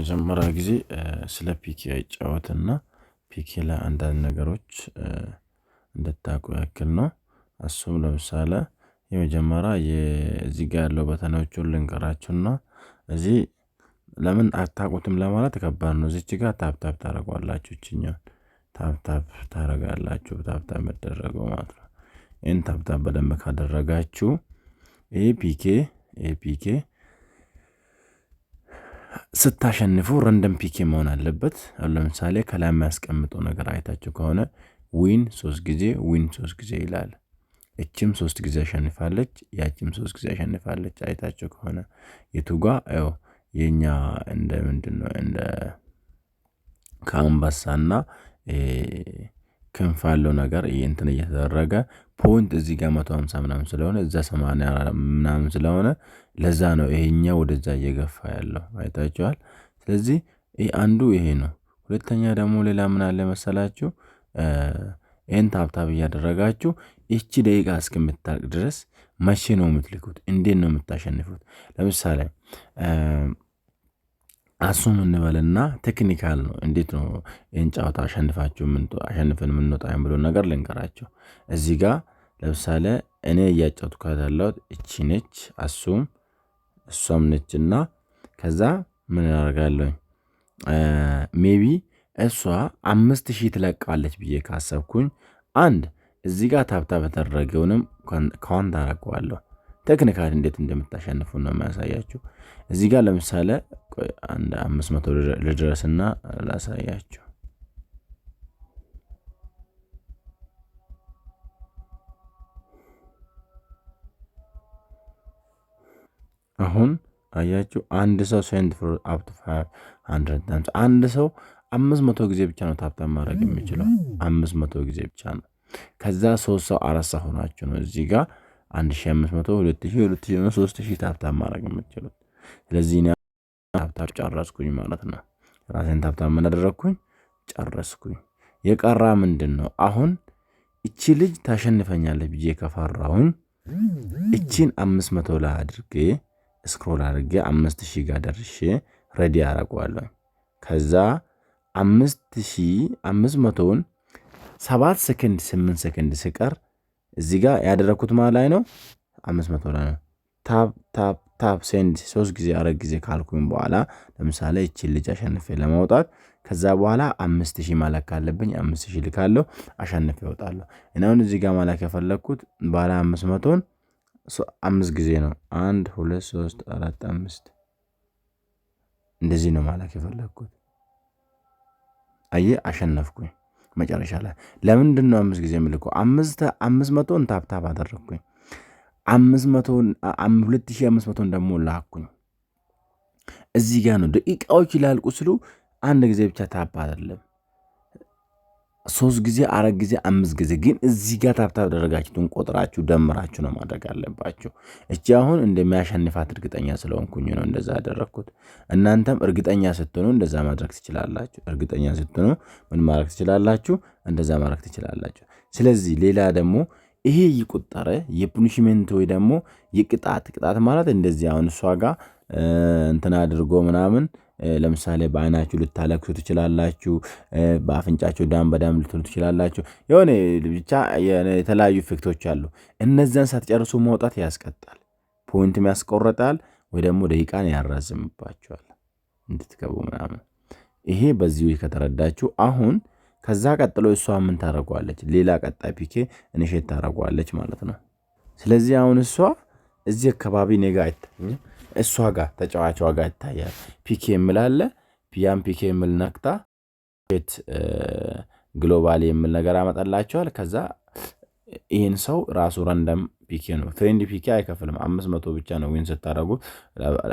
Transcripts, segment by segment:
መጀመሪያ ጊዜ ስለ PK አይጫወትና PK ላይ አንዳንድ ነገሮች እንድታውቁ ያክል ነው። እሱም ለምሳሌ የመጀመሪያ እዚህ ጋር ያለው button ኦቹን ልንገራችሁና እዚህ ለምን አታውቁትም ለማለት ከባድ ነው። እዚች ጋር tap tap ታደርጓላችሁ። እችኛውን tap tap ታደርጋላችሁ። Tap tap መደረገው ማለት ነው። ይህን tap tap በደንብ ካደረጋችሁ ይሄ PK፣ ይሄ PK ስታሸንፉ random PK መሆን አለበት። አሁን ለምሳሌ ከላይ የሚያስቀምጠው ነገር አይታችሁ ከሆነ win ሶስት ጊዜ፣ win ሶስት ጊዜ ይላል። እችም ሶስት ጊዜ አሸንፋለች፣ ያችም ሶስት ጊዜ አሸንፋለች። አይታችሁ ከሆነ የቱጋ ያው የኛ እንደ ምንድን ነው እንደ ከአንበሳና ክንፍ ያለው ነገር እንትን እየተደረገ point እዚህ ጋር 150 ምናምን ስለሆነ እዛ 80 ምናምን ስለሆነ ለዛ ነው ይሄኛው ወደዛ እየገፋ ያለው፣ አይታችኋል። ስለዚህ ይሄ አንዱ ይሄ ነው። ሁለተኛ ደግሞ ሌላ ምን አለ መሰላችሁ? ይሄን tap tap እያደረጋችሁ ይቺ ደቂቃ እስከምታልቅ ድረስ መቼ ነው የምትልኩት? እንዴት ነው የምታሸንፉት? ለምሳሌ assume እንበልና technical ነው። እንዴት ነው ይህን ጨዋታ አሸንፋችሁ አሸንፈን የምንወጣ ብሎ ነገር ልንገራችሁ። እዚህ ጋር ለምሳሌ እኔ እያጫወትኳት ያለሁት እቺ ነች፣ assume እሷም ነችና ከዛ ምን አደርጋለሁኝ? Maybe እሷ 5000 ትለቃለች ብዬ ካሰብኩኝ አንድ እዚህ ጋር tap tap የተደረገውንም count አደርገዋለሁ። Technical እንዴት እንደምታሸንፉ ነው የሚያሳያችሁ። እዚህ ጋር ለምሳሌ አንድ 500 ልድረስና ላሳያችሁ። አሁን አያችሁ አንድ ሰው send for up to 500 times፣ አንድ ሰው 500 ጊዜ ብቻ ነው tap tap ማድረግ የሚችለው፣ 500 ጊዜ ብቻ ነው። ከዛ ሶስት ሰው አራት ሰው ሆናችሁ ነው እዚህ ጋር 1500፣ 2000፣ 2000፣ 3000 tap tap ማድረግ የምትችሉት። ስለዚህ እኔ tap tap ጨረስኩኝ ማለት ነው። ራሴን tap tap ምን አደረግኩኝ? ጨረስኩኝ። የቀራ ምንድን ነው? አሁን እቺ ልጅ ታሸንፈኛለች ብዬ ከፈራሁኝ እቺን 500 ላይ አድርጌ scroll አድርጌ 5000 ጋር ደርሼ ready አደርገዋለሁ። ከዛ 5500ን 7 ሰከንድ 8 ሰከንድ ስቀር እዚህ ጋር ያደረግኩት ማለት ላይ ነው፣ 500 ላይ ነው። Tap tap tap send ሶስት ጊዜ አራት ጊዜ ካልኩኝ በኋላ ለምሳሌ እቺን ልጅ አሸንፌ ለማውጣት ከዛ በኋላ 5000 ማላክ ካለብኝ 5000 ልካለሁ፣ አሸንፌ እወጣለሁ። እኔ አሁን እዚህ ጋር ማላክ የፈለግኩት ባለ 500ን አምስት ጊዜ ነው። አንድ፣ ሁለት፣ ሶስት፣ አራት፣ አምስት፣ እንደዚህ ነው ማላክ የፈለግኩት። አየ አሸነፍኩኝ። መጨረሻ ላይ ለምንድን ነው አምስት ጊዜ የምልከው? 500ን tap tap አደረግኩኝ። 500ን 2500ን ደግሞ ላኩኝ። እዚህ ጋር ነው ደቂቃዎች ሊያልቁ ስሉ አንድ ጊዜ ብቻ tap አይደለም፣ ሶስት ጊዜ፣ አራት ጊዜ፣ አምስት ጊዜ፣ ግን እዚህ ጋር tap tap ያደረጋችሁትን ቆጥራችሁ ደምራችሁ ነው ማድረግ አለባችሁ። እቺ አሁን እንደሚያሸንፋት እርግጠኛ ስለሆንኩኝ ነው እንደዛ ያደረግኩት። እናንተም እርግጠኛ ስትሆኑ እንደዛ ማድረግ ትችላላችሁ። እርግጠኛ ስትሆኑ ምን ማድረግ ትችላላችሁ? እንደዛ ማድረግ ትችላላችሁ። ስለዚህ ሌላ ደግሞ ይሄ እየቆጠረ የ punishment ወይ ደግሞ የቅጣት፣ ቅጣት ማለት እንደዚህ አሁን እሷ ጋር እንትን አድርጎ ምናምን ለምሳሌ በአይናችሁ ልታለቅሱ ትችላላችሁ። በአፍንጫችሁ ዳም በዳም ልትሉ ትችላላችሁ። የሆነ ብቻ የተለያዩ effect ኦች አሉ። እነዚያን ሳትጨርሱ መውጣት ያስቀጣል፣ point ም ያስቆርጣል፣ ወይ ደግሞ ደቂቃን ያራዝምባችኋል እንድትገቡ ምናምን። ይሄ በዚሁ ከተረዳችሁ አሁን ከዛ ቀጥሎ እሷ ምን ታደርገዋለች? ሌላ ቀጣይ PK initiate ታደርገዋለች ማለት ነው። ስለዚህ አሁን እሷ እዚህ አካባቢ እኔ ጋ አይታይም፣ እሷ ጋር ተጫዋቿ ጋር ይታያል። PK የሚል አለ። ያን PK የሚል ነክታ global የሚል ነገር አመጣላቸዋል። ከዛ ይህን ሰው ራሱ random PK ነው። Friend PK አይከፍልም። 500 ብቻ ነው win ስታደርጉ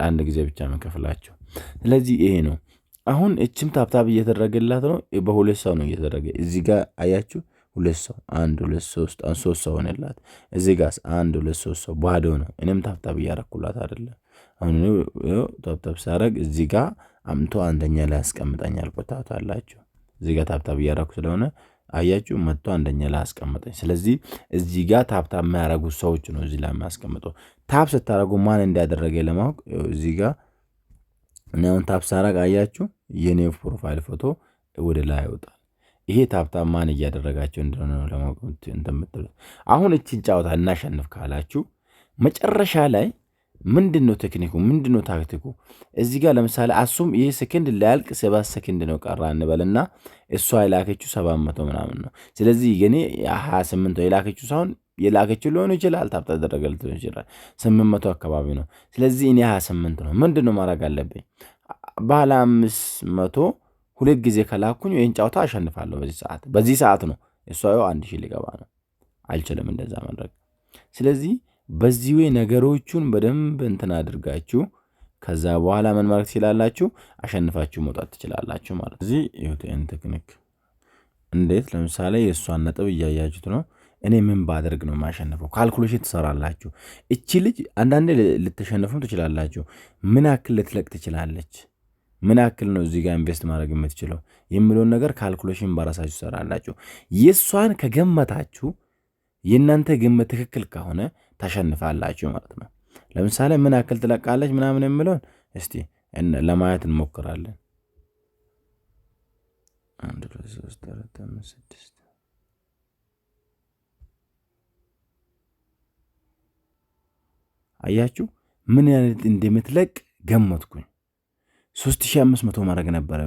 አንድ ጊዜ ብቻ የሚከፍላቸው። ስለዚህ ይሄ ነው። አሁን እችም tap tap እየተደረገላት ነው። በሁለት ሰው ነው እየተደረገ። እዚህ ጋር አያችሁ፣ ሁለት ሰው፣ አንድ፣ ሁለት፣ ሶስት፣ ሶስት ሰው ሆነላት። እዚህ ጋር አንድ፣ ሁለት፣ ሶስት ሰው ባዶ ነው። እኔም tap tap እያረኩላት አይደለም። አሁን tap tap ሳረግ እዚህ ጋር አምቶ አንደኛ ላይ ያስቀምጠኛል። ቆታታላችሁ እዚህ ጋር tap tap እያረኩ ስለሆነ አያችሁ መጥቶ አንደኛ ላይ አስቀምጠኝ። ስለዚህ እዚህ ጋር tap tap የሚያደርጉ ሰዎች ነው እዚህ ላይ የሚያስቀምጠው። Tap ስታደርጉ ማን እንዳደረገ ለማወቅ እዚህ ጋር እኔ አሁን tap ሳረግ አያችሁ የኔ profile ፎቶ ወደ ላይ ይወጣል። ይሄ tap tap ማን እያደረጋቸው እንደሆነ ነው ለማወቅ እንትን የምትሉት። አሁን እችን ጨዋታ እናሸንፍ ካላችሁ መጨረሻ ላይ ምንድን ነው ቴክኒኩ? ምንድን ነው ታክቲኩ? እዚህ ጋር ለምሳሌ assume ይህ ሰከንድ ሊያልቅ 7 ሰከንድ ነው ቀራ እንበልና እሷ የላከችው 700 ምናምን ነው። ስለዚህ የኔ 28 ነው የላከችው ሳይሆን የላከችው ሊሆን ይችላል፣ tap ተደረገለት ሊሆን ይችላል። 800 አካባቢ ነው። ስለዚህ እኔ 28 ነው። ምንድን ነው ማድረግ አለብኝ? ባለ 500 ሁለት ጊዜ ከላኩኝ ይህን ጨዋታ አሸንፋለሁ። በዚህ ሰዓት ነው እሷ ያው 1000 ሊገባ ነው። አልችልም እንደዛ ማድረግ። ስለዚህ በዚህ way ነገሮቹን በደንብ እንትን አድርጋችሁ ከዛ በኋላ ምን ማድረግ ትችላላችሁ? አሸንፋችሁ መውጣት ትችላላችሁ ማለት ነው። እዚህ ይሁት ቴክኒክ እንዴት ለምሳሌ የእሷን ነጥብ እያያችሁት ነው። እኔ ምን ባደርግ ነው የማሸንፈው? Calculation ትሰራላችሁ። እቺ ልጅ አንዳንዴ ልትሸነፉም ትችላላችሁ። ምን ያክል ልትለቅ ትችላለች? ምን ያክል ነው እዚህ ጋር invest ማድረግ የምትችለው የሚለውን ነገር calculation በራሳችሁ ትሰራላችሁ። የእሷን ከገመታችሁ የእናንተ ግምት ትክክል ከሆነ ታሸንፋላችሁ ማለት ነው። ለምሳሌ ምን ያክል ትለቃለች ምናምን የሚለውን እስቲ ለማየት እንሞክራለን። አንድ፣ ሁለት፣ ሶስት፣ አራት፣ አምስት፣ ስድስት። አያችሁ ምን ያህል እንደምትለቅ ገመትኩኝ። 3500 ማድረግ ነበረ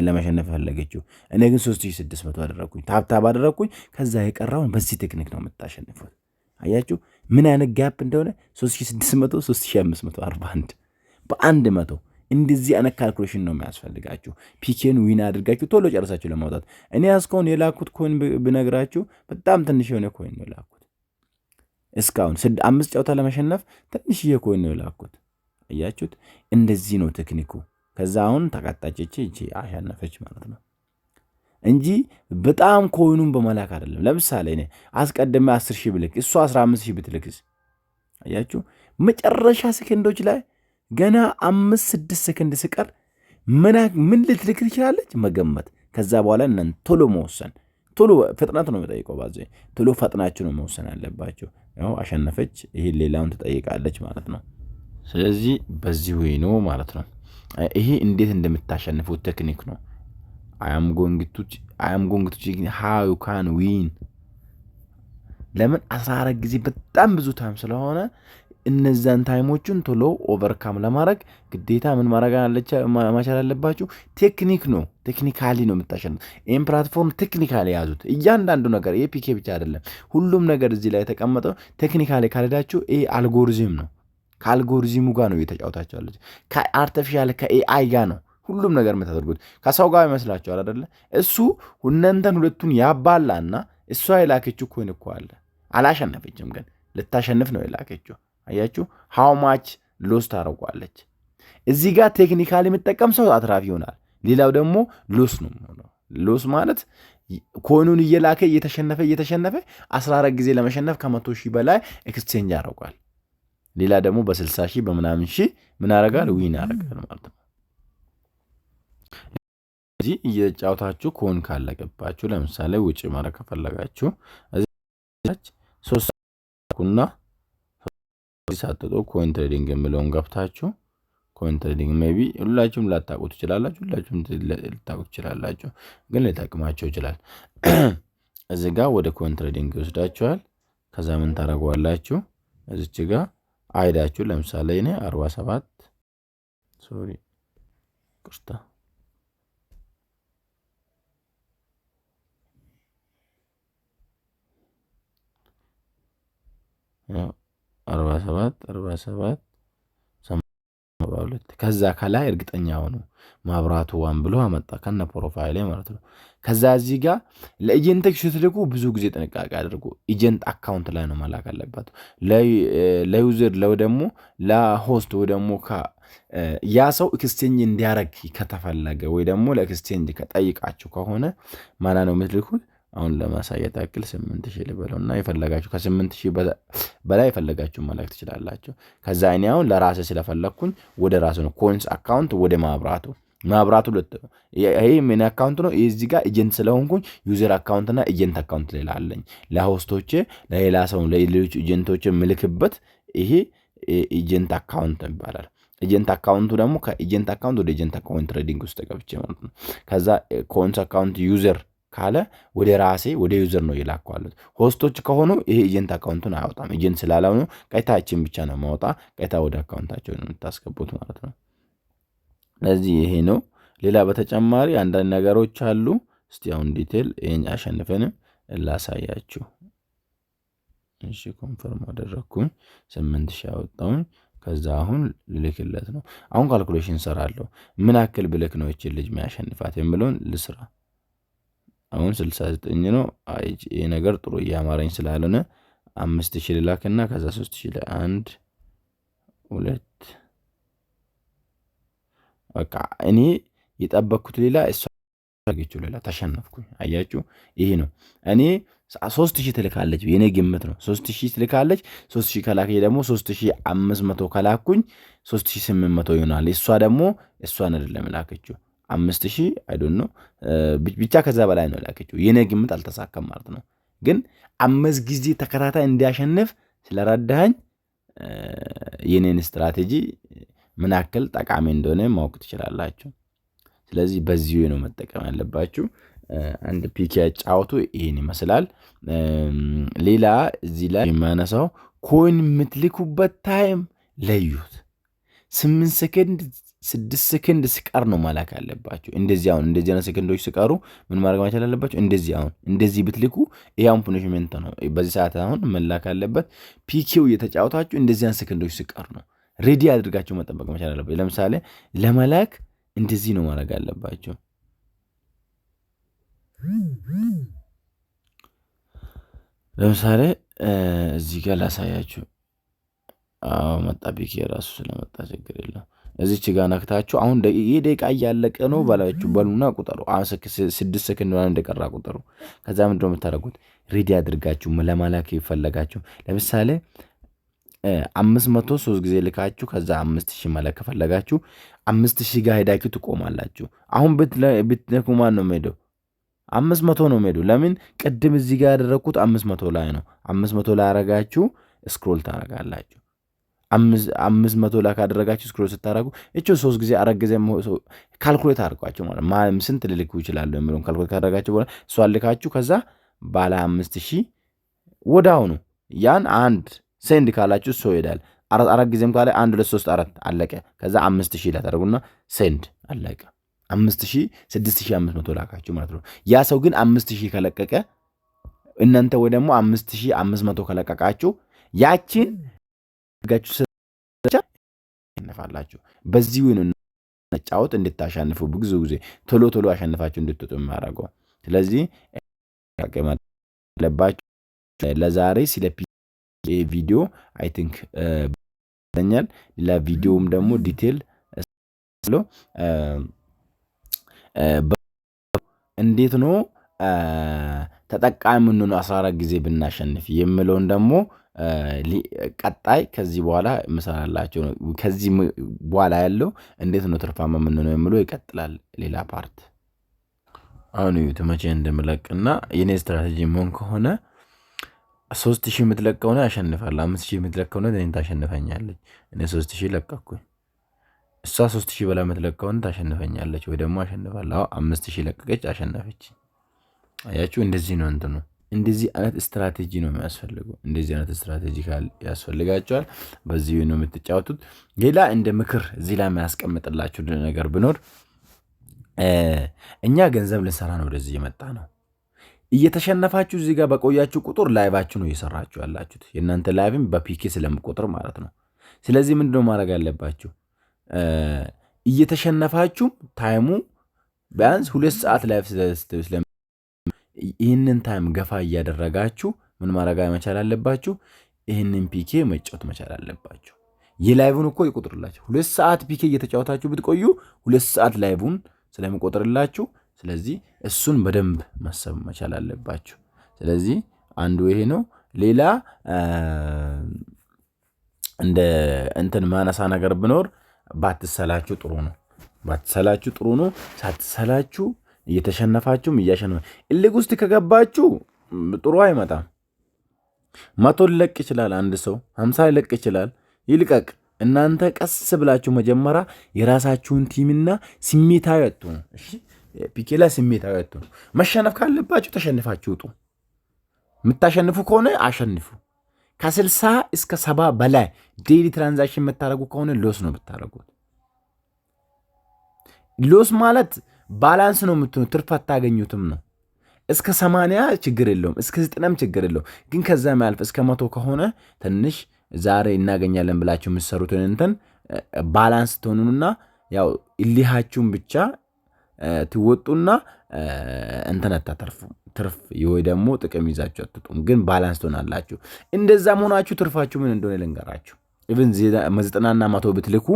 ለመሸነፍ የፈለገችው። እኔ ግን 3600 አደረግኩኝ። Tap tap አደረግኩኝ። ከዛ የቀረውን በዚህ ቴክኒክ ነው የምታሸንፉት። አያችሁ ምን አይነት gap እንደሆነ፣ 3600፣ 3541፣ በ100። እንደዚህ አይነት calculation ነው የሚያስፈልጋችሁ። PK ን win አድርጋችሁ ቶሎ ጨርሳችሁ ለማውጣት። እኔ እስካሁን የላኩት coin ብነግራችሁ በጣም ትንሽ የሆነ coin ነው የላኩት። እስካሁን አምስት ጨዋታ ለመሸነፍ ትንሽዬ coin ነው የላኩት። አያችሁት? እንደዚህ ነው ቴክኒኩ። ከዛ አሁን ተቀጣች፣ እቺ አሸነፈች ማለት ነው እንጂ በጣም coin ኑን በመላክ አይደለም። ለምሳሌ እኔ አስቀድሜ 10,000 ብልክ እሷ 15,000 ብትልክስ? አያችሁ መጨረሻ ሰከንዶች ላይ ገና 5-6 ሰከንድ ስቀር ምን ልትልክ ትችላለች መገመት። ከዛ በኋላ እናንተ ቶሎ መወሰን፣ ቶሎ ፍጥነት ነው የሚጠይቀው። ባዜ ቶሎ ፈጥናችሁ ነው መወሰን ያለባችሁ። ያው አሸነፈች፣ ይሄን ሌላውን ትጠይቃለች ማለት ነው። ስለዚህ በዚህ way ነው ማለት ነው። ይሄ እንዴት እንደምታሸንፉት ቴክኒክ ነው። I am going to how you can win። ለምን 14 ጊዜ በጣም ብዙ time ስለሆነ እነዛን time ኦቹን ቶሎ overcome ለማድረግ ግዴታ ምን ማድረግ መቻል አለባችሁ? ቴክኒክ ነው። Technically ነው የምታሸንፉት። ይህን platform technically ያዙት። እያንዳንዱ ነገር ይሄ PK ብቻ አይደለም። ሁሉም ነገር እዚህ ላይ የተቀመጠው technically ካልሄዳችሁ ይሄ አልጎሪዝም ነው። ከአልጎሪዝሙ ጋር ነው እየተጫወታችሁ ያለች። ከ artificial ከ AI ጋር ነው ሁሉም ነገር የምታደርጉት። ከሰው ጋር ይመስላችኋል አይደለ? እሱ እናንተን ሁለቱን ያባላና እሷ የላከችው coin እኮ አለ። አላሸነፈችም፣ ግን ልታሸንፍ ነው የላከችው። አያችሁ how much loss ታደርጓለች። እዚህ ጋር technically የሚጠቀም ሰው አትራፊ ይሆናል። ሌላው ደግሞ loss ነው የሚሆነው። Loss ማለት coin ኑን እየላከ እየተሸነፈ እየተሸነፈ 14 ጊዜ ለመሸነፍ ከ100,000 በላይ exchange ያደርጓል። ሌላ ደግሞ በ60,000 በምናምን ሺህ ምን ያደርጋል? Win ያደርጋል ማለት ነው። እዚህ እየጫወታችሁ coin ካለቀባችሁ ለምሳሌ ውጭ ማድረግ ከፈለጋችሁ ሶስት ኩና ሳትወጡ coin trading የሚለውን ገብታችሁ coin trading maybe ሁላችሁም ላታውቁ ትችላላችሁ፣ ሁላችሁም ልታውቁ ትችላላችሁ፣ ግን ሊጠቅማቸው ይችላል። እዚህ ጋር ወደ coin trading ይወስዳችኋል። ከዛ ምን ታደርጓላችሁ? እዚች ጋር ID ያችሁ ለምሳሌ እኔ 47፣ sorry፣ ይቅርታ፣ 47 47 72። ከዛ ከላይ እርግጠኛ ሆኑ ማብራቱ one ብሎ አመጣ ከነ profile ማለት ነው። ከዛ እዚህ ጋር ለ agent ኦች ስትልኩ ብዙ ጊዜ ጥንቃቄ አድርጉ። Agent account ላይ ነው መላክ አለባት። ለ user ለው ደግሞ ለ host ወይ ደግሞ ያ ሰው exchange እንዲያረግ ከተፈለገ ወይ ደግሞ ለ exchange ከጠይቃችሁ ከሆነ ማና ነው የምትልኩት። አሁን ለማሳየት ያክል 8000 ልበለው እና የፈለጋችሁ ከ8000 በላይ የፈለጋችሁ መላክ ትችላላችሁ። ከዛ እኔ አሁን ለራሴ ስለፈለግኩኝ ወደ ራሱ ነው coins account ወደ ማብራቱ፣ ማብራቱ ሁለት ነው። ይሄ ምን account ነው? እዚህ ጋር agent ስለሆንኩኝ user account እና agent account ሌላ አለኝ። ለ host ኦቼ፣ ለሌላ ሰው፣ ለሌሎች agent ኦች የምልክበት ይሄ agent account ይባላል። Agent account ኡ ደግሞ ከ agent account ወደ agent account trading ውስጥ ገብቼ ማለት ነው። ከዛ coins account user ካለ ወደ ራሴ ወደ user ነው የላኳሉት። Host ኦች ከሆኑ ይሄ agent account ኡን አያወጣም። Agent ስላልሆኑ ቀጥታችን ብቻ ነው ማወጣ። ቀጥታ ወደ account ኣቸው ነው የምታስገቡት ማለት ነው። ለዚህ ይሄ ነው። ሌላ በተጨማሪ አንዳንድ ነገሮች አሉ። እስቲ አሁን detail ይሄን አሸንፈንም ላሳያችሁ። እሺ፣ confirm አደረግኩኝ። 8,000 አወጣሁኝ። ከዛ አሁን ልልክለት ነው። አሁን calculation ሰራለሁ። ምን ያክል ብልክ ነው ይችን ልጅ የሚያሸንፋት የምለውን ልስራ። አሁን 69 ነው። ይሄ ነገር ጥሩ እያማረኝ ስላልሆነ 5,000 ልላክና ከዛ 3,000 ለአንድ ሁለት፣ በቃ እኔ የጠበቅኩት ሌላ፣ እሷ ያደረገችው ሌላ፣ ተሸነፍኩኝ። አያችሁ፣ ይሄ ነው። እኔ 3,000 ትልካለች የኔ ግምት ነው። 3,000 ትልካለች። 3,000 ከላከች ደግሞ 3,500 ከላኩኝ 3,800 ይሆናል። እሷ ደግሞ እሷን አይደለም ላከችው፣ 5,000፣ I don't know፣ ብቻ ከዛ በላይ ነው ላከችው። የኔ ግምት አልተሳካም ማለት ነው። ግን አምስት ጊዜ ተከታታይ እንዲያሸንፍ ስለረዳኸኝ የኔን ስትራቴጂ ምን ያክል ጠቃሚ እንደሆነ ማወቅ ትችላላችሁ። ስለዚህ በዚሁ ነው መጠቀም ያለባችሁ። አንድ PK ያጫወቱ ይህን ይመስላል። ሌላ እዚህ ላይ የማነሳው coin የምትልኩበት time ለዩት። 8 ሰከንድ፣ 6 ሰከንድ ስቀር ነው መላክ ያለባችሁ። እንደዚህ አሁን እንደዚህ አይነት ሰከንዶች ስቀሩ ምን ማድረግ መቻል አለባችሁ? እንደዚህ አሁን እንደዚህ ብትልኩ ይሄ አሁን punishment ነው። በዚህ ሰዓት አሁን መላክ አለበት። PK ው እየተጫወታችሁ እንደዚህ አይነት ሰከንዶች ስቀር ነው ready አድርጋችሁ መጠበቅ መቻል አለባችሁ። ለምሳሌ ለመላክ እንደዚህ ነው ማድረግ አለባቸው። ለምሳሌ እዚህ ጋር ላሳያችሁ። አዎ መጣ፣ PK ራሱ ስለመጣ ችግር የለም። እዚች ጋር ነክታችሁ አሁን ይህ ደቂቃ እያለቀ ነው በላችሁ በሉና ቁጠሩ። 6 ሰከንድ ምናምን እንደቀራ ቁጠሩ። ከዛ ምንድነው የምታደርጉት? Ready አድርጋችሁ ለመላክ የፈለጋችሁ ለምሳሌ 500 ሶስት ጊዜ ልካችሁ ከዛ 5,000 መላክ ከፈለጋችሁ 5,000 ጋር ሄዳችሁ ትቆማላችሁ። አሁን ብትነኩ ማን ነው የሚሄደው? 500 ነው የሚሄደው። ለምን? ቅድም እዚህ ጋር ያደረግኩት 500 ላይ ነው። 500 ላይ አረጋችሁ scroll ታረጋላችሁ። 500 ላይ ካደረጋችሁ scroll ስታደረጉ እቺ ሶስት ጊዜ አራት ጊዜ calculate አድርጓቸው ማለት ስንት ልልኩ ይችላሉ የሚለውን calculate ካደረጋችሁ በኋላ እሷን ልካችሁ ከዛ ባለ 5,000 ወዳውኑ ያን አንድ send ካላችሁ እሱ ይሄዳል። አራት ጊዜም ካለ አንድ፣ ሁለት፣ ሶስት፣ አራት፣ አለቀ። ከዛ 5,000 ላታደርጉና send፣ አለቀ። 5,000፣ 6,500 ላካችሁ ማለት ነው። ያ ሰው ግን 5,000 ከለቀቀ እናንተ ወይ ደግሞ 5,500 ከለቀቃችሁ ያችን ጋችሁ ያሸንፋላችሁ። በዚህ ነው ጫወት እንድታሸንፉ ብዙ ጊዜ ቶሎ ቶሎ አሸንፋችሁ እንድትወጡ የሚያደርገው። ስለዚህ ለባችሁ ለዛሬ ስለ ቪዲዮ I think ኛል። ሌላ ቪዲዮም ደግሞ detail ስለ እንዴት ነው ተጠቃሚ የምንሆነው 14 ጊዜ ብናሸንፍ የምለውን ደግሞ ቀጣይ ከዚህ በኋላ ምሰራላቸው ነው። ከዚህ በኋላ ያለው እንዴት ነው ትርፋማ የምንሆነው የምለው ይቀጥላል። ሌላ part። አሁን እዩት መቼ እንደምለቅና የኔ ስትራቴጂ መሆን ከሆነ 3,000 የምትለቅ ከሆነ ያሸንፋል። 5,000 የምትለቅ ከሆነ እኔን ታሸንፈኛለች። እኔ 3,000 ለቀኩኝ። እሷ 3,000 በላይ የምትለቅ ከሆነ ታሸንፈኛለች ወይ ደግሞ አሸንፋለሁ። አዎ 5,000 ለቀቀች፣ አሸነፈች። አያችሁ፣ እንደዚህ ነው እንትኑ። እንደዚህ አይነት ስትራቴጂ ነው የሚያስፈልገው። እንደዚህ አይነት ስትራቴጂ ያስፈልጋቸዋል። በዚህ ነው የምትጫወቱት። ሌላ እንደ ምክር እዚህ ላይ የሚያስቀምጥላችሁ ነገር ብኖር እኛ ገንዘብ ልንሰራ ነው ወደዚህ የመጣ ነው። እየተሸነፋችሁ እዚህ ጋር በቆያችሁ ቁጥር live ኣችሁ ነው እየሰራችሁ ያላችሁት። የእናንተ live ም በ PK ስለምቆጥር ማለት ነው። ስለዚህ ምንድነው ማድረግ ያለባችሁ? እየተሸነፋችሁ time ኡ ቢያንስ 2 ሰዓት live፣ ይህንን time ገፋ እያደረጋችሁ ምን ማድረግ መቻል አለባችሁ? ይህንን PK መጫወት መቻል አለባችሁ። የ live ን እኮ ይቆጥርላችሁ። 2 ሰዓት PK እየተጫወታችሁ ብትቆዩ 2 ሰዓት live ን ስለሚቆጥርላችሁ፣ ስለዚህ እሱን በደንብ ማሰብ መቻል አለባችሁ። ስለዚህ አንዱ ይሄ ነው። ሌላ እንደ እንትን ማነሳ ነገር ብኖር ባትሰላችሁ ጥሩ ነው። ባትሰላችሁ ጥሩ ነው። ሳትሰላችሁ እየተሸነፋችሁም እያሸነፈ እልህ ውስጥ ከገባችሁ ጥሩ አይመጣም። 100 ሊለቅ ይችላል። አንድ ሰው 50 ሊለቅ ይችላል። ይልቀቅ። እናንተ ቀስ ብላችሁ መጀመሪያ የራሳችሁን team ና ስሜታዊ አትሁኑ። እሺ፣ PK ላይ ስሜታዊ አትሁኑ። መሸነፍ ካለባችሁ ተሸንፋችሁ ውጡ። የምታሸንፉ ከሆነ አሸንፉ። ከ60 እስከ 70 በላይ daily transaction የምታደርጉ ከሆነ loss ነው የምታደርጉት። Loss ማለት balance ነው የምትሆኑ፣ ትርፍ አታገኙትም ነው። እስከ 80 ችግር የለውም፣ እስከ 90ም ችግር የለውም። ግን ከዛ የሚያልፍ እስከ 100 ከሆነ ትንሽ ዛሬ እናገኛለን ብላችሁ የምትሰሩትን እንትን balance ትሆኑና ያው እልሃችሁን ብቻ ትወጡና እንትን አታተርፉ። ትርፍ ወይ ደግሞ ጥቅም ይዛችሁ አትጡም፣ ግን balance ትሆናላችሁ። እንደዛ መሆናችሁ ትርፋችሁ ምን እንደሆነ ልንገራችሁ። Even 90ና 100 ብትልኩ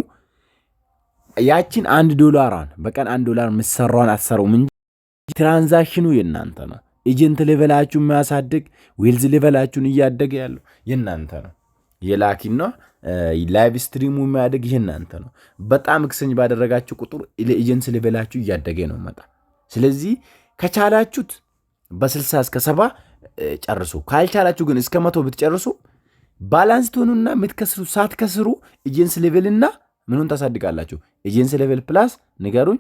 ያችን 1 ዶላሯን በቀን 1 ዶላር የምትሰራዋን አትሰሩም እንጂ transaction ኑ የእናንተ ነው። Agent level ኣችሁ የሚያሳድግ wealth level ኣችሁን እያደገ ያለው የእናንተ ነው። የላኪና live stream ኡ የሚያድግ የእናንተ ነው። በጣም exchange ባደረጋችሁ ቁጥር ለ agent level ኣችሁ እያደገ ነው መጣ። ስለዚህ ከቻላችሁት በ60 እስከ 70 ጨርሱ። ካልቻላችሁ ግን እስከ 100 ብትጨርሱ balance ትሆኑና የምትከስሩ ሳትከስሩ agent level ና ምኑን ታሳድጋላችሁ? Agent level plus ንገሩኝ፣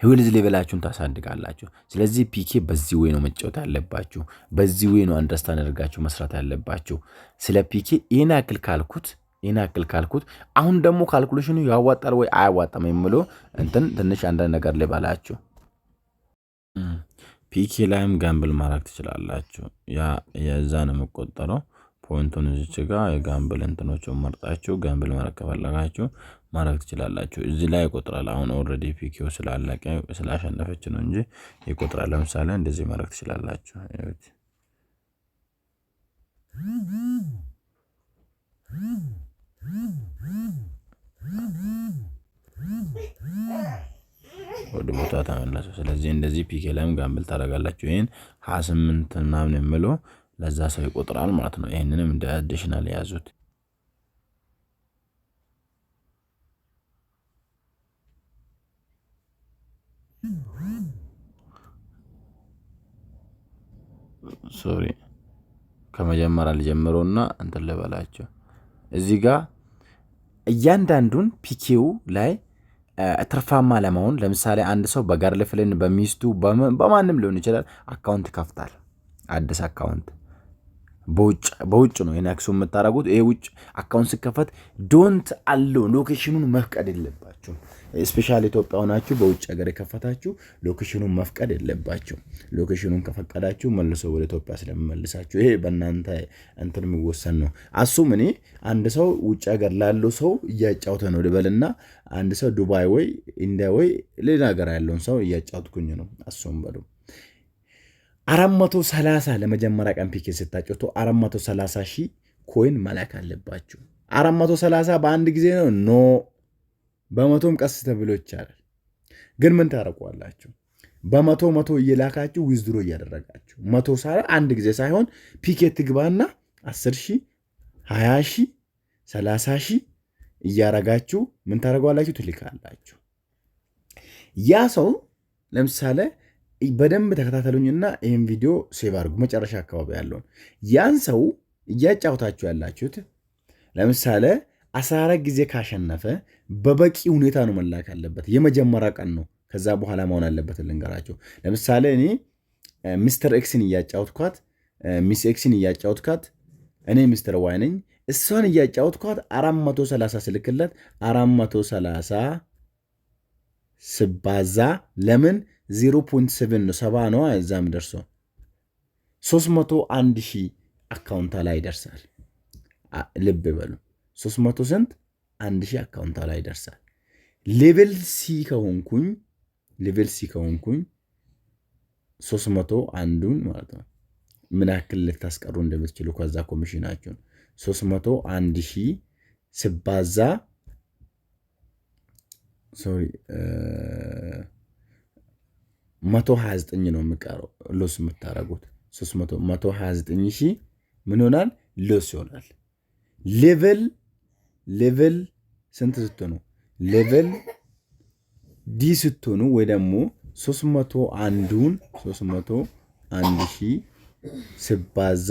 wealth level ኣችሁን ታሳድጋላችሁ። ስለዚህ PK በዚህ way ነው መጫወት ያለባችሁ። በዚህ way ነው understand አድርጋችሁ መስራት ያለባችሁ። ስለ PK ይህን ያክል ካልኩት አሁን ደግሞ calculation ኑ ያዋጣል ወይ አያዋጣም የምለው እንትን ትንሽ አንዳንድ ነገር ልበላችሁ። PK ላይም gamble ማድረግ ትችላላችሁ። ያ የዛ ነው የሚቆጠረው። Point ኡን እዚች ጋ የ gamble እንትኖችን መርጣችሁ gamble ማድረግ ከፈለጋችሁ ማድረግ ትችላላችሁ። እዚህ ላይ ይቆጥራል። አሁን already PK ው ስላለቀ ስላሸነፈች ነው እንጂ ይቆጥራል። ለምሳሌ እንደዚህ ማድረግ ትችላላችሁ። ወደ ቦታ ተመለሱ። ስለዚህ እንደዚህ PK ላይም gamble ታደርጋላችሁ። ይሄን 28 ምናምን የምለው ለዛ ሰው ይቆጥራል ማለት ነው። ይሄንንም እንደ additional የያዙት። Sorry፣ ከመጀመሪያ ልጀምረውና እንትን ልበላቸው። እዚህ ጋር እያንዳንዱን PK ው ላይ ትርፋማ ለመሆን ለምሳሌ አንድ ሰው በ girlfriend፣ በሚስቱ፣ በማንም ሊሆን ይችላል account ይከፍታል። አዲስ account በውጭ ነው የናክሱ የምታደርጉት። ይሄ ውጭ account ሲከፈት don't allow location ኑን መፍቀድ የለባችሁም። Especially ኢትዮጵያ ሆናችሁ በውጭ ሀገር የከፈታችሁ location ኑን መፍቀድ የለባችሁ። Location ኑን ከፈቀዳችሁ መልሶ ወደ ኢትዮጵያ ስለሚመልሳችሁ ይሄ በእናንተ እንትን የሚወሰን ነው። Assume እኔ አንድ ሰው ውጭ ሀገር ላለው ሰው እያጫውተ ነው ልበልና አንድ ሰው ዱባይ ወይ ኢንዲያ ወይ ሌላ ሀገር ያለውን ሰው እያጫወትኩኝ ነው። Assume በሉ 430 ለመጀመሪያ ቀን PK ስታጫውቱ 430,000 coin መላክ አለባችሁ። 430 በአንድ ጊዜ ነው? No፣ በመቶም ቀስ ተብሎ ይቻላል። ግን ምን ታደርጓላችሁ? በመቶ መቶ እየላካችሁ withdraw እያደረጋችሁ 100 አንድ ጊዜ ሳይሆን PK ትግባና 10 ሺህ፣ 20 ሺህ፣ 30,000 እያረጋችሁ ምን ታደርጓላችሁ? ትልካላችሁ። ያ ሰው ለምሳሌ በደንብ ተከታተሉኝና ይህን ቪዲዮ save አድርጉ። መጨረሻ አካባቢ ያለውን ያን ሰው እያጫወታችሁ ያላችሁት ለምሳሌ 14 ጊዜ ካሸነፈ በበቂ ሁኔታ ነው መላክ ያለበት። የመጀመሪያ ቀን ነው። ከዛ በኋላ መሆን አለበት ልንገራቸው። ለምሳሌ እኔ Mister X ን እያጫወትኳት፣ Miss X ን እያጫወትኳት፣ እኔ Mister Y ነኝ። እሷን እያጫወትኳት 430 ስልክለት 430 ስባዛ ለምን 0.7 ነው፣ 70 ነው እዛም ደርሶ 301 ሺህ account ኣ ላይ ይደርሳል። ልብ በሉ፣ 300 ስንት አንድ ሺህ account ኣ ላይ ይደርሳል። Level C ከሆንኩኝ 300 አንዱን ማለት ነው ምን ያክል ልታስቀሩ እንደምትችሉ ከዛ ኮሚሽናችሁን 301 ሺህ ስባዛ፣ sorry፣ 129 ነው የሚቀረው loss የምታደርጉት። 129 ሺህ ምን ይሆናል? Loss ይሆናል። Level ስንት ስትሆኑ? Level D ስትሆኑ ወይ ደግሞ 300 አንዱን 301 ሺህ ስባዛ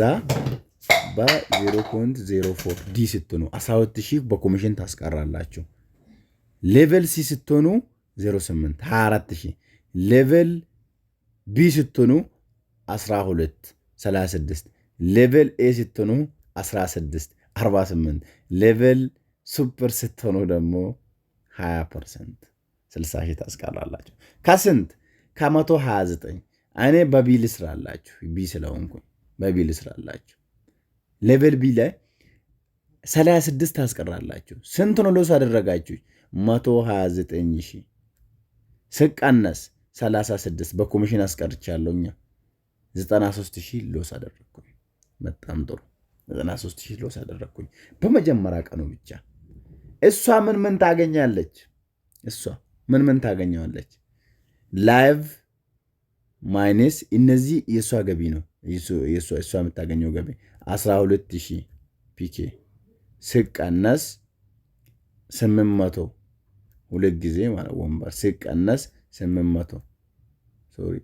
በ0.04 D ስትሆኑ 12 ሺህ በኮሚሽን ታስቀራላችሁ። Level C ስትሆኑ 08 24 ሺህ፣ level B ስትሆኑ 12 36፣ level A ስትሆኑ 16 48፣ level super ስትሆኑ ደግሞ 20% 60 ሺህ ታስቀራላችሁ። ከስንት? ከ129። እኔ በ B ልስራላችሁ፣ B ስለሆንኩኝ በ B ልስራላችሁ። Level B ላይ 36 ታስቀራላችሁ። ስንት ነው loss አደረጋችሁ? 129 ሺህ ስቀነስ 36 በኮሚሽን አስቀርቻለሁ። እኛ 93 ሺህ loss አደረግኩኝ። በጣም ጥሩ፣ 93 ሺህ loss አደረግኩኝ በመጀመሪያ ቀኑ ብቻ። እሷ ምን ምን ታገኛለች? እሷ ምን ምን ታገኘዋለች? Live minus እነዚህ የእሷ ገቢ ነው። እሷ የምታገኘው ገቢ 12 ሺህ PK ስቀነስ 800 ሁለት ጊዜ ማለት ወንበር ስቀነስ 800፣ sorry፣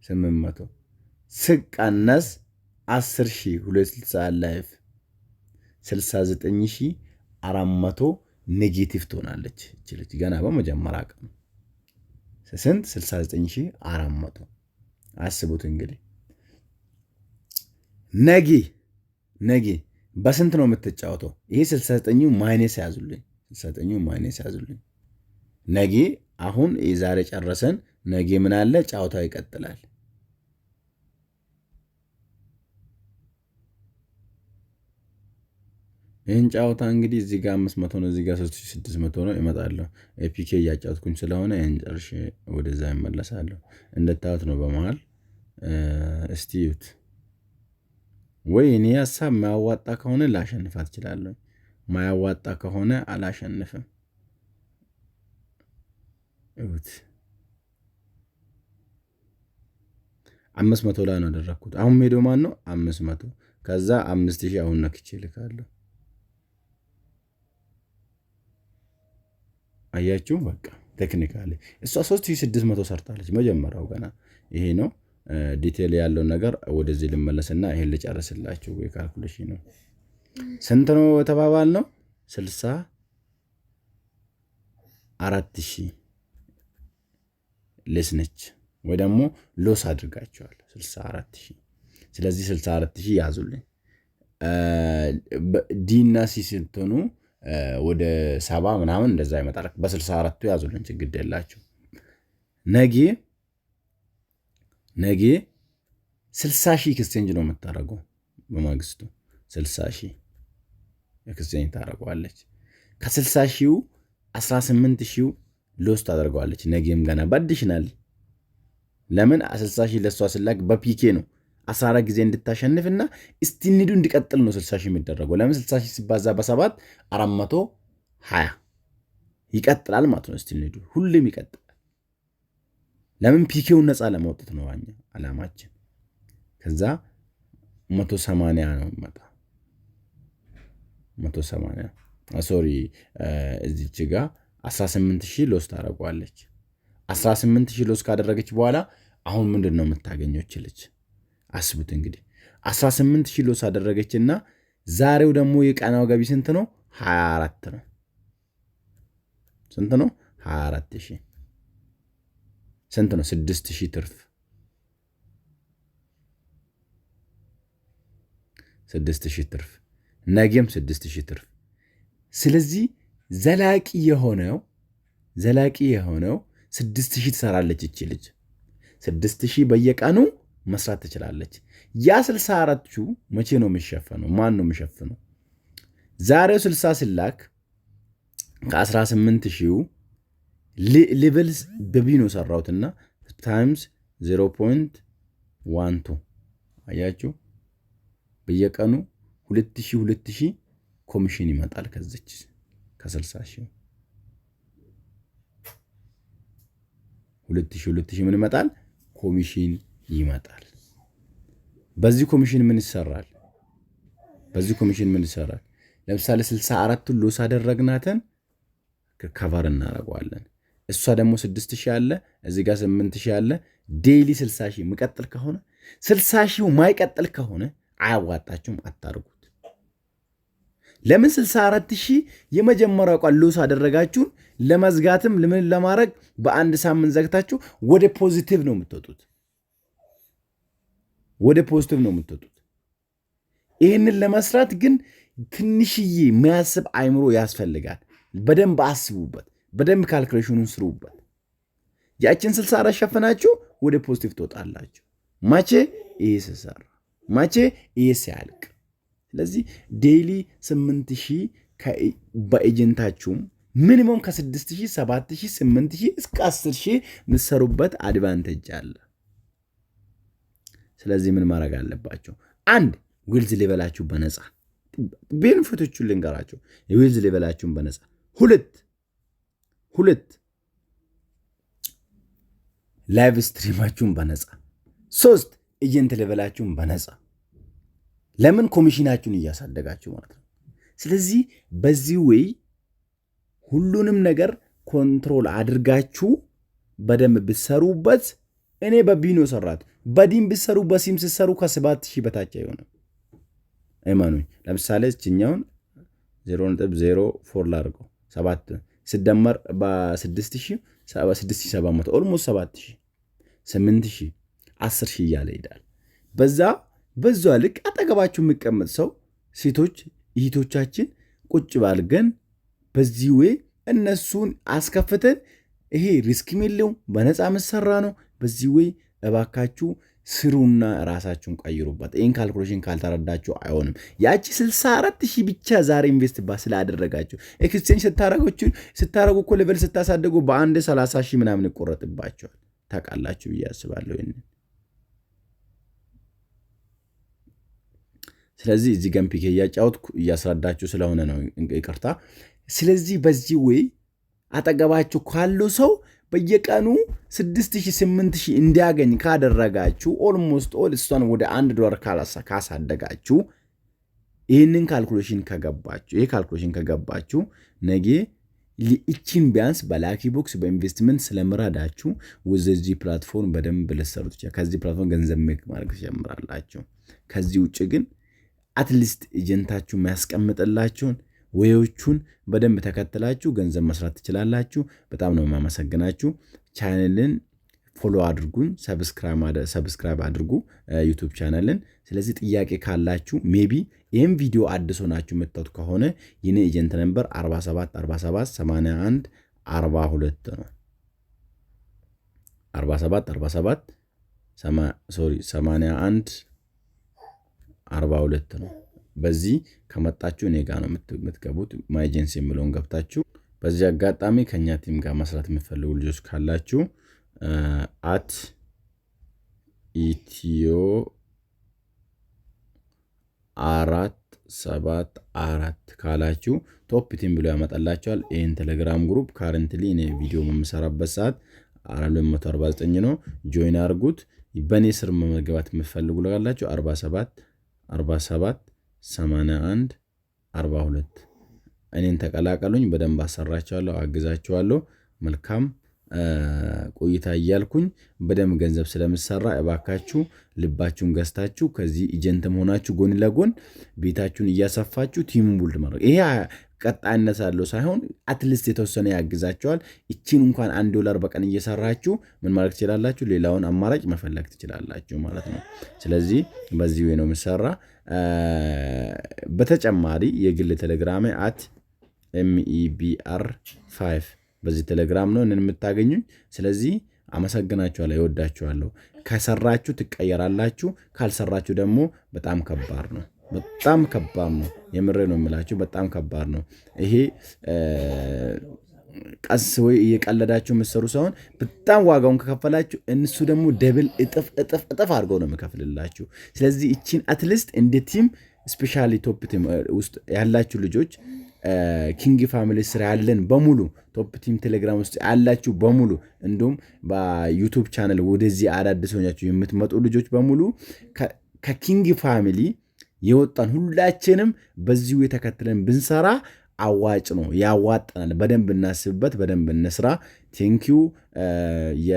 800 ስቀነስ 10 ሺህ 2 ሰዓት live 69,400 negative ትሆናለች። ይችለች ገና በመጀመሪያ ቀኑ ስንት? 69,400። አስቡት እንግዲህ፣ ነገ በስንት ነው የምትጫወተው? ይሄ 69 minus ያዙልኝ፣ 69 minus ያዙልኝ። ነገ አሁን የዛሬ ጨረሰን። ነገ ምን አለ? ጨዋታው ይቀጥላል። ይህን ጨዋታ እንግዲህ እዚህ ጋር 500 ነው፣ እዚህ ጋር 3600 ነው። እመጣለሁ። PK እያጫወትኩኝ ስለሆነ ይህን ጨርሼ ወደዛ እመለሳለሁ። እንደታዩት ነው በመሃል። እስቲ እዩት። ወይ እኔ ሀሳብ ማያዋጣ ከሆነ ላሸንፋት እችላለሁ። ማያዋጣ ከሆነ አላሸንፍም። እዩት። 500 ላይ ነው ያደረግኩት። አሁን ሄዶ ማን ነው? 500፣ ከዛ 5000 አሁን ነክቼ እልካለሁ። አያችሁ፣ በቃ technically እሷ 3600 ሰርታለች። መጀመሪያው ገና ይሄ ነው። Detail ያለውን ነገር ወደዚህ ልመለስና ይሄን ልጨርስላችሁ። የ calculation ነው። ስንት ነው የተባባል ነው? 64,000 less ነች ወይ ደግሞ loss አድርጋቸዋል 64,000። ስለዚህ 64,000 ያዙልኝ። D እና C ስትሆኑ ወደ 70 ምናምን እንደዛ ይመጣል። በ64ቱ ያዙልን፣ ችግር የላችሁ። ነገ 60,000 exchange ነው የምታደርገው። በማግስቱ 60,000 exchange ታደርገዋለች። ከ60 ሺው 18 ሺው loss ታደርገዋለች። ነገም ገና በ additional። ለምን 60 ሺህ ለእሷ ስላክ በ PK ነው፣ 14 ጊዜ እንድታሸንፍና እስቲኒዱ እንዲቀጥል ነው 60 ሺህ የሚደረገው። ለምን 60 ሺህ ሲባዛ በሰባት 420 ይቀጥላል ማለት ነው። እስቲኒዱ ሁሉም ይቀጥላል። ለምን PK ውን ነፃ ለማውጣት ነው ዋኛ አላማችን። ከዛ 180 ነው መጣ፣ 180፣ sorry፣ እዚች ጋ 18 ሺህ loss ታደርገዋለች። 18 ሺህ loss ካደረገች በኋላ አሁን ምንድን ነው የምታገኘው ልጅ? አስቡት እንግዲህ፣ 18 ሺህ loss አደረገችና ዛሬው ደግሞ የቀናው ገቢ ስንት ነው? 24 ነው። ስንት ነው? 24 ሺህ። ስንት ነው? 6 ሺህ ትርፍ፣ 6 ሺህ ትርፍ፣ ነገም 6 ሺህ ትርፍ። ስለዚህ ዘላቂ የሆነው 6,000 ትሰራለች እቺ ልጅ። 6,000 በየቀኑ መስራት ትችላለች። ያ 64ቱ መቼ ነው የሚሸፈነው? ማን ነው የሚሸፍነው? ዛሬው 60 ስላክ ከ18 ሺው level በ B ነው ሰራሁትና times 0.12። አያችሁ፣ በየቀኑ 2000 2000 ኮሚሽን ይመጣል ከዚች ከ60 ሺህ 2000 2000 ምን ይመጣል? ኮሚሽን ይመጣል። በዚህ ኮሚሽን ምን ይሰራል? በዚህ ኮሚሽን ምን ይሰራል? ለምሳሌ 64ቱን loss አደረግናትን cover እናደርገዋለን። እሷ ደግሞ 6000 አለ፣ እዚህ ጋር 8000 አለ። Daily 60 ሺህ የሚቀጥል ከሆነ፣ 60 ሺህ ማይቀጥል ከሆነ አያዋጣችሁም፣ አታርጉት። ለምን 64 ሺህ የመጀመሪያው ቋን loss አደረጋችሁን ለመዝጋትም ለምን ለማድረግ በአንድ ሳምንት ዘግታችሁ ወደ positive ነው የምትወጡት። ወደ positive ነው የምትወጡት። ይህንን ለመስራት ግን ትንሽዬ የሚያስብ አይምሮ ያስፈልጋል። በደንብ አስቡበት። በደንብ calculation ኑን ስሩበት። ያችን 64 ሸፍናችሁ ወደ positive ትወጣላችሁ። መቼ ይህ ሲሰራ፣ መቼ ይህ ሲያልቅ። ስለዚህ daily 8000 በ agent ኣችሁም minimum ከ6000፣ 7000፣ 8000 እስከ 10,000 የምትሰሩበት advantage አለ። ስለዚህ ምን ማድረግ አለባቸው? አንድ፣ wealth level ኣችሁ በነፃ፣ benefit ኦቹን ልንገራቸው። የ wealth level ኣችሁን በነፃ፣ ሁለት live stream ኣችሁን በነፃ፣ ሶስት agent level ኣችሁን በነፃ። ለምን? ኮሚሽናችሁን እያሳደጋችሁ ማለት ነው። ስለዚህ በዚህ way ሁሉንም ነገር control አድርጋችሁ በደንብ ብትሰሩበት፣ እኔ በቢኖ ሰራት በዲም ብትሰሩ በሲም ስትሰሩ ከ7000 በታች አይሆንም። እመኑኝ። ለምሳሌ እችኛውን 0.04 ላድርገው፣ ሰባት ስደመር በ6000 6700፣ almost 7000፣ 8000፣ 10,000 እያለ ይሄዳል። በዛ ልክ አጠገባችሁ የሚቀመጥ ሰው ሴቶች እህቶቻችን ቁጭ ባልገን በዚህ way እነሱን አስከፍተን ይሄ risk ም የለውም፣ በነፃ ምሰራ ነው። በዚህ way እባካችሁ ስሩና ራሳችሁን ቀይሩበት። ይህን calculation ካልተረዳችሁ አይሆንም። ያቺ 64 ሺህ ብቻ ዛሬ invest ስላደረጋችሁ exchange ስታረጉ እኮ level ስታሳድጉ በአንድ 30 ሺህ ምናምን ይቆረጥባቸዋል። ታውቃላችሁ ብዬ አስባለሁ ይህንን። ስለዚህ እዚህ ገን PK እያጫወትኩ እያስረዳችሁ ስለሆነ ነው፣ ይቅርታ። ስለዚህ በዚህ way አጠገባችሁ ካሉ ሰው በየቀኑ 6000፣ 8000 እንዲያገኝ ካደረጋችሁ almost all እሷን ወደ $1 ካሳደጋችሁ፣ ይህንን calculation ከገባችሁ፣ ይሄ calculation ከገባችሁ ነገ እቺን ቢያንስ በ lucky box በ ኢንቨስትመንት ስለምረዳችሁ ወደዚህ platform በደንብ ልትሰሩ ትችላላችሁ። ከዚህ platform ገንዘብ make ማድረግ ትጀምራላችሁ። ከዚህ ውጭ ግን at least agent ኣችሁ የሚያስቀምጥላችሁን way ዎቹን በደንብ ተከትላችሁ ገንዘብ መስራት ትችላላችሁ። በጣም ነው የማመሰግናችሁ። channel ን follow አድርጉኝ፣ subscribe አድርጉ YouTube channel ን። ስለዚህ ጥያቄ ካላችሁ maybe ይህም ቪዲዮ አዲስ ሆናችሁ የምታዩት ከሆነ የኔ agent number 47 47 81 42 ነው። 47 47፣ sorry፣ 81 42 ነው። በዚህ ከመጣችሁ እኔ ጋር ነው የምትገቡት። My agency የሚለውን ገብታችሁ በዚህ አጋጣሚ ከኛ team ጋር መስራት የምትፈልጉ ልጆች ካላችሁ @ኢትዮ474 ካላችሁ top team ብሎ ያመጣላችኋል። ይህን ቴሌግራም group currently እኔ ቪዲዮ በምሰራበት ሰዓት 449 ነው። Join አድርጉት። በእኔ ስር መመገባት የምትፈልጉ ካላችሁ 47 47 81 42 እኔን ተቀላቀሉኝ። በደንብ አሰራችኋለሁ፣ አግዛችኋለሁ። መልካም ቆይታ እያልኩኝ በደንብ ገንዘብ ስለምሰራ እባካችሁ ልባችሁን ገዝታችሁ ከዚህ agent መሆናችሁ ጎን ለጎን ቤታችሁን እያሰፋችሁ team ኡን build ማድረግ ይሄ ቀጣይነት ያለው ሳይሆን at least የተወሰነ ያግዛቸዋል። እቺን እንኳን $1 በቀን እየሰራችሁ ምን ማድረግ ትችላላችሁ? ሌላውን አማራጭ መፈለግ ትችላላችሁ ማለት ነው። ስለዚህ በዚህ way ነው የምሰራ። በተጨማሪ የግል ቴሌግራሜ @MEBR5፣ በዚህ ቴሌግራም ነው እኔን የምታገኙኝ። ስለዚህ አመሰግናችኋለሁ፣ እወዳችኋለሁ። ከሰራችሁ ትቀየራላችሁ፣ ካልሰራችሁ ደግሞ በጣም ከባድ ነው። በጣም ከባድ ነው። የምሬ ነው የምላችሁ፣ በጣም ከባድ ነው። ይሄ ቀስ ወይ እየቀለዳችሁ የምትሰሩ ሳይሆን በጣም ዋጋውን ከከፈላችሁ እነሱ ደግሞ double፣ እጥፍ እጥፍ እጥፍ አድርገው ነው የሚከፍልላችሁ። ስለዚህ እቺን at least እንደ team specially top team ውስጥ ያላችሁ ልጆች፣ King family ስር ያለን በሙሉ፣ top team ቴሌግራም ውስጥ ያላችሁ በሙሉ፣ እንዲሁም በ YouTube channel ወደዚህ አዳዲስ ሆኛችሁ የምትመጡ ልጆች በሙሉ ከ King family የወጣን ሁላችንም በዚሁ የተከትለን ብንሰራ አዋጭ ነው፣ ያዋጣናል። በደንብ እናስብበት፣ በደንብ እንስራ። Thank you። የ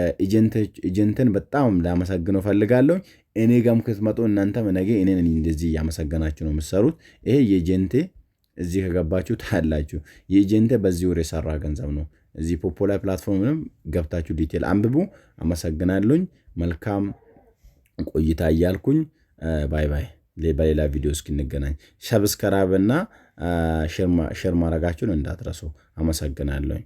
agent ን በጣም ላመሰግነው ፈልጋለሁ። እኔ ጋም ክትመጡ እናንተም ነገ እኔን እንደዚህ እያመሰገናችሁ ነው የምትሰሩት። ይሄ የ agent ኤ እዚህ ከገባችሁ ታያላችሁ። የ agent ኤ በዚህ ወር የሰራ ገንዘብ ነው። እዚህ ፖፖላይ platform ንም ገብታችሁ detail አንብቡ። አመሰግናለሁኝ። መልካም ቆይታ እያልኩኝ bye bye። በሌላ ቪዲዮ እስክንገናኝ subscribe እና share ማድረጋችሁን እንዳትረሱ። አመሰግናለሁኝ።